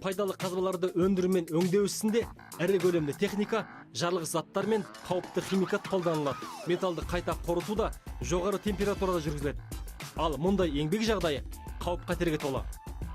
Пайдалы қазбаларды өндіру мен өңдеу ісінде ірі көлемді техника, жарылғыш заттар мен қауіпті химикат қолданылады. Металды қайта қорыту да жоғары температурада жүргізіледі. Ал мұндай еңбек жағдайы қауіп қатерге толы.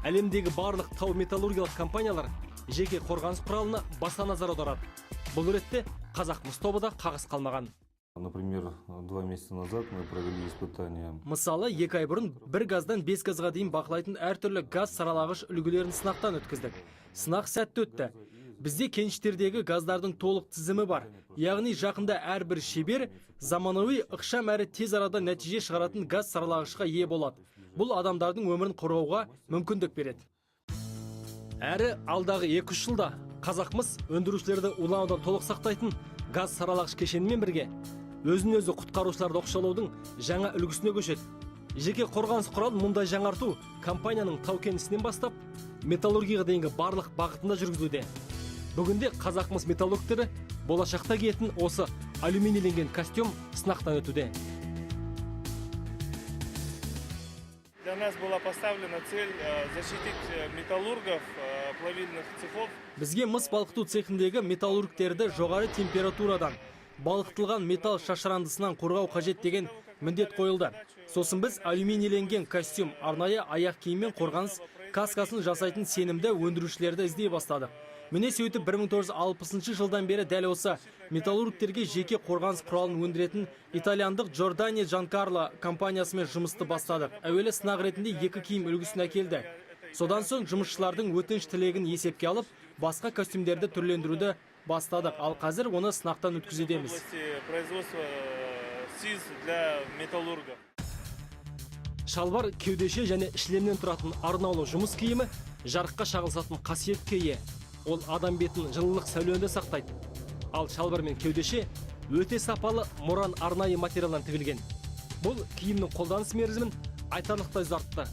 Әлемдегі барлық тау металлургиялық компаниялар жеке қорғаныс құралына баса назар аударады. Бұл ретте Қазақмыс тобы да қағыс қалмаған. Например, 2 месяца назад мы провели испытания. Мысалы, 2 ай бұрын бір газдан 5 газға дейін бақылайтын әртүрлі газ саралағыш үлгілерін сынақтан өткіздік. Сынақ сәтті өтті. Бізде кеніштердегі газдардың толық тізімі бар. Яғни жақында әрбір шебер заманауи, ықшам әрі тез арада нәтиже шығаратын газ саралағышқа ие болады. Бұл адамдардың өмірін қорғауға мүмкіндік береді. Әрі алдағы 2-3 жылда Қазақмыс өндірушілерді уланудан толық сақтайтын газ саралағыш кешенімен бірге өзін өзі құтқарушыларды оқшаулаудың жаңа үлгісіне көшеді. Жеке қорғаныс құралын мұндай жаңарту компанияның тау кен ісінен бастап металлургияға дейінгі барлық бағытында жүргізілуде. Бүгінде Қазақмыс металлургтері болашақта киетін осы алюминийленген костюм сынақтан өтуде. Для нас была поставлена цель защитить металлургов плавильных цехов. Бізге мыс балқыту цехіндегі металлургтерді жоғары температурадан, балқытылған металл шашырандысынан қорғау қажет деген міндет қойылды. Сосын біз алюминийленген костюм, арнайы аяқ киім мен қорғаныс каскасын жасайтын сенімді өндірушілерді іздей бастадық. Міне, сөйтіп 1960 жылдан бері дәл осы металлургтерге жеке қорғаныс құралын өндіретін итальяндық Джордани Джанкарло компаниясымен жұмысты бастадық. Әуелі сынақ ретінде екі киім үлгісін әкелді. Содан соң жұмысшылардың өтініш тілегін есепке алып, басқа костюмдерді түрлендіруді бастадық. Ал қазір оны сынақтан В өткізудеміз. области производства СИЗ для металлургов. Шалбар, кеудеше және шлемнен тұратын арнаулы жұмыс киімі жарыққа шағылысатын қасиетке ие. Ол адам бетін жылылық сәулені сақтайды. Ал шалбар мен кеудеше өте сапалы муран арнайы материалдан тігілген. Бұл киімнің қолданыс мерзімін айтарлықтай ұзартты.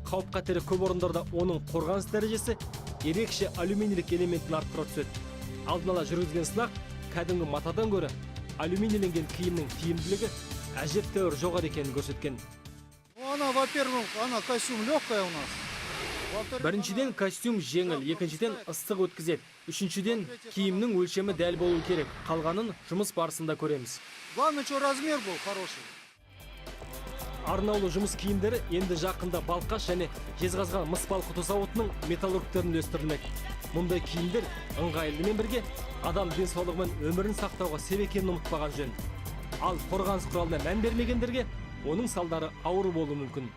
Қауіп қатері көп орындарда оның қорғаныс дәрежесі ерекше алюминийлік элементін арттыра түседі. Алдын ала жүргізген сынақ кәдімгі матадан гөрі алюминийленген киімнің тиімділігі әжептәуір жоғары екенін көрсеткен. Ну, она, во-первых, она костюм легкая у нас. Во-вторых, Біріншіден, костюм жеңіл, екіншіден, ыстық өткізеді, үшіншіден, киімнің өлшемі дәл болу керек. Қалғанын жұмыс барысында көреміз. Главное, что размер был хороший. Арнаулы жұмыс киімдері енді жақында Балқаш және Жезқазған мыс балқыту зауытының металлургтеріне үлестірілмек. Мұндай киімдер ыңғайлымен бірге адам денсаулығы мен өмірін сақтауға сеп екенін ұмытпаған жөн. Ал қорғаныс құралына мән бермегендерге оның салдары ауыр болуы мүмкін.